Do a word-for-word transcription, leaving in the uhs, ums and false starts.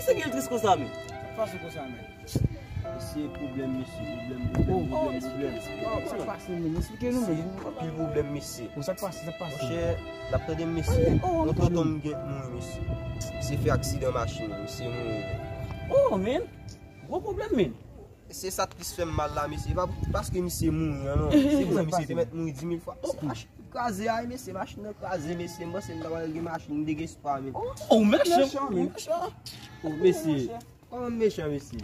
Sa ki l tris konsa, men? Sa k pase konsa, men? Mesye, pwoblèm, mesye, pwoblèm, pwoblèm, pwoblèm, pwoblèm. Oh, sa k pase, men? Esplike nou, men. Anpil pwoblèm, mesye. Oh, sa k pase, sa k pase? Monchè, n ap tande, mesye. Oh, yon tonton m gen mouri, mesye. Misye fè aksidan machin, misye mouri. Oh, men. Gwo pwoblèm, men. Se sa k plis fè m mal la, mesye. E pa paske misye mouri an, non. Se vre, misye te mèt mouri di mil fwa. Mesye, machin kraze a, mesye, machin nan kraze, mesye. M panse m ta pral gen machin, m te gen espwa, men. Oh, mechan, mechan, men. Oh, mesye. Kòman m mechan, mesye?